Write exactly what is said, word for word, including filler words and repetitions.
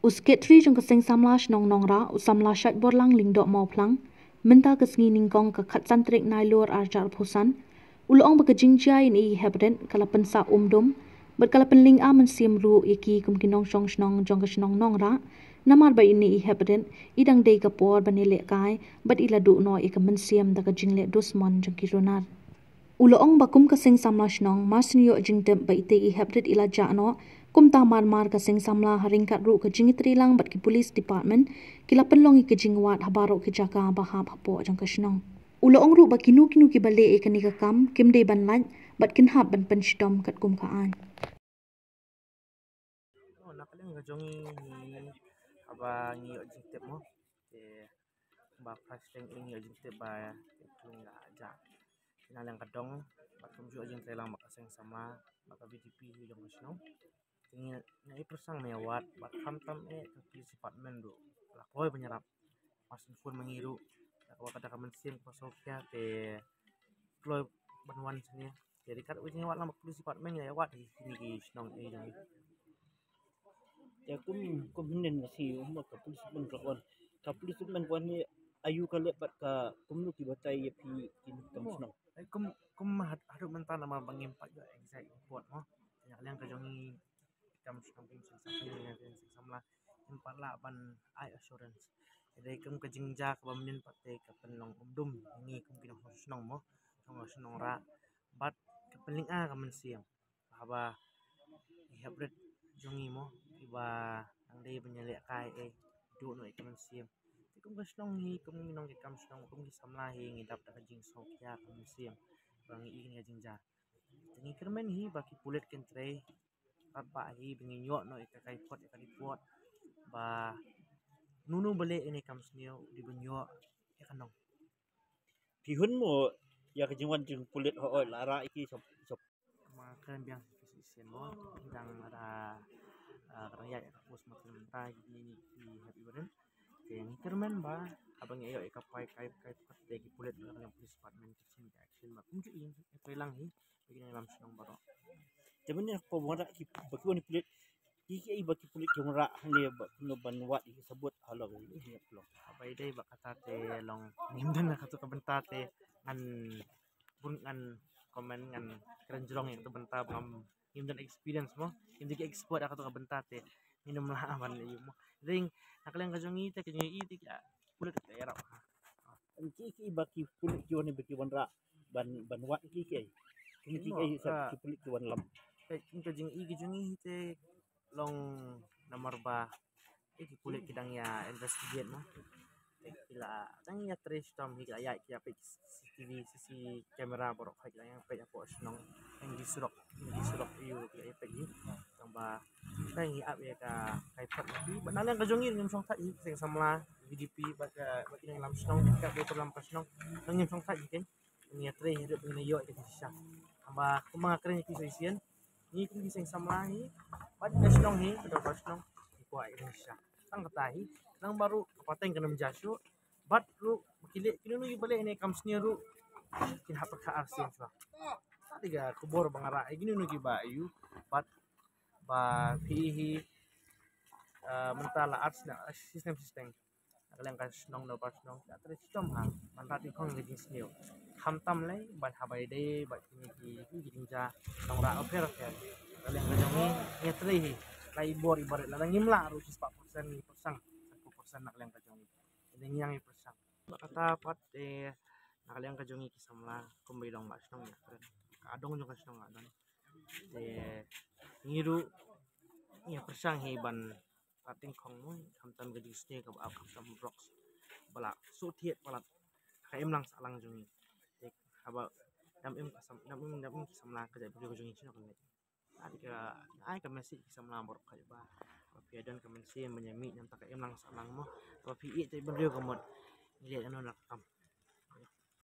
U Secretary jong ka Seng Samla Shnong Nongrah, u Samla Shaitborlang Lyngdoh Mawphlang, mynta ka sngi nyngkong ka khatsan tarik Nailur arhajar arphew san, u la ong ba ka jingjia ïa i hep rit ka la pynsah umdum bad ka la pynlynga mynsiem ruh ïa ki kum ki nongshong shnong jong ka shnong Nongrah, namar ba ine i hep rit i dang dei ka por ban ïalehkai bad i la duh noh ïa ka mynsiem da ka jingleh dusmon jong ki runar. U la ong ba kum ka Seng Samla Shnong, mar shu ïoh jingtip ba ite i hep rit i la jah noh, kumta mar mar ka Seng Samla ha ryngkat ruh ka jingïatreilang bad ki Police Department ki la pynlong ïa ka jingwad ha baroh ki jaka ba hap hapoh jong ka shnong. U la ong ruh ba kino kino kiba leh ïa kane ka kam kim dei ban lait bad kin hap ban pynshitom katkum ka aiñ. Oh, na ka liang ka jong ngi, haba ngi ïoh jingtip mo, te ba first thing ngi ïoh jingtip ba ka jong ngi ka jah. Na liang ka dong, bad kumjuh jingïatreilang bad ka Seng Samla bad ka VDP hi jong ka shnong. Te ngi, ngi pyrshang ban ïawad bad khamtam eh ka Police Department ruh la kloi ban ïarap. Mar shu phone ma ngi ruh, la ka wad ka da ka mynsiem kaba sngewkhia, te kloi ban wan shane. Te ryngkat u jingïawad lang bad Police Department, ïawad hi kine ki shnong eh jong ngi. Te kum, kum hynnin ka sngi, um, ka Police Department ka wan. Ka Police Department ka wan hi, aïu ka leh bad ka kumno ki batai ïa phi ki kam shnong. Eh, kum, kum had-, haduh mynta namar ba ngim pat ïoh exact report mo. Te na ka liang ka jong ngi kam shnong, kam shnong, kam shnong, kam samla, ngim pat lah ban ai assurance. Te dei kum ka jingjia kaba mynnin pat te ka pynlong umdum ïa ngi kum ki nongshong shnong mo, nongshong shnong Nongrah. Bad ka pynlynga ka mynsiem haba i hep rit jong ngi mo, iba dang dei ban ïalehkai, eh, duh noh ïa ka mynsiem. Te kum ka shnong hi, kum ngi nong ki kam shnong, kum ki samla hi, ngi dap da ka jingsngewkhia ka mynsiem ba ngi i kane ka jingjia. Te ngi kyrmen hi ba ki pulit kin trei paidbah hi ba ngin ïoh noh ïa ka, ka report, ïa ka report ba uno uno ba leh ïa kane ka kam sniew u dei ban ïoh ïa ka nong. Phi hun mo ïa ka jingwan jong pulit, hooid, la rah ïa ki sop, sop. Ma kren biang shisien mo, dang da, ah, ka dang ïaid ïa ka postmortem mynta, kine ki hep i barim. Te ngi kyrmen ba haba ngi ïoh ïa ka pai, ka, ka report te ki pulit, ka Police Department ki shu take action ba kumjuh i, i trei lang hi ïa ki nongïalam shnong baroh. Te mynne ba ki wanrah ki, ba ki wan pulit, ki, ki, ba ki pulit ki wanrah hangne ba kumno ban wad ïa ki sabut halor ïa ki, ïa ki long. Haba ïadei bad kata te long ngim don katto ka bynta te ngan bun ngan comment, ngan kren jrong ïa kata ka bynta ba ngam, ngim don experience mo, ngim dei ki expert ïa kata ka bynta te ngin ym lah ban ïa mo. Dei na ka liang ka jong ngi te ka jong ngi te ki pulit ki ïarap ha. Em, ki, ki ba ki pulit ki wan, ba ki wanrah ban, ban wad ki, ki. Ki, ki, ki, ki pulit ki wan lam. Ka, ka jong ngi, ka jong ngi te long namar ba eh, ki pulit ki dang ïa investigate mo. Te ki la dang ïa trei shitom hi, ki la ïa, ki ïa peit C C T V, C C camera baroh, ki la ïa peit hapoh shnong, ïa ki surok, ïa ki surok ïa ki ïa peit hi. Tang ba dang ïa ap ïa ka, ka report hi. Bad na liang ka jong ngi ngim shong thait hi, Seng Samla, VDP, bad ka, bad ki nongïalam shnong, ka, bad ka lam ka shnong, ngim shong thait hi. Ngi ïa trei hi ruh ngin ïoh ïa ka jingshisha. Haba kumba nga kren ïa ki shisien, ngi kum ki Seng Samla hi, bad ka shnong hi, ka dong ka shnong, ngi kwah ïa ka jingshisha. Tang kata hi, nang baroh ka pateng kan ym jia shuh, bad ruh ba ki leh, kino kino kiba leh ïa kane ka kam sniew ruh kin hap pyrkhat arsien shuwa. Ka dei ka khubor ba nga rah ïa kino kino kiba ïoh, bad ba phi hi, eh, mynta la ar snem, shisnem shisnem. Na ka liang ka shnong, na ka shnong, ka trei shitom ha ban rat ïa ka jingsniew. Khamtam lei ban haba ïadei bad kine ki, ki jingjia nongrah bapher bapher. Na ka liang ka jong ngi, ngi trei hi la i bor i barit, lada ngim lah ruh shispah persen ngi pyrshang, sanphew persen na ka liang ka jong ngi. Ngi ngi pyrshang. Bad kata pat, eh, na ka liang ka jong ngi ki samla, kumba i dong ba shnong ïa kren. Ka dong jong ka shnong ka don. Te ngi ruh ngi pyrshang hi ban rat tyngkhong mo, khamtam ka jingsniew kaba ap, khamtam drugs ba la shu thied palat ka imlang sahlang jong ngi. Te haba dang im ka sam, dang im, dang im ki samla, ka jaitbynriew ka jong ngi shano kan leit. Ai ka, ai ka message ki samla baroh ka jong ba, ba phi don ka mynsiem ban ïa mih na ka bynta ka imlang sahlang mo, ba phi ïeit jaitbynriew ka mut ngi leh kano kano ka kam.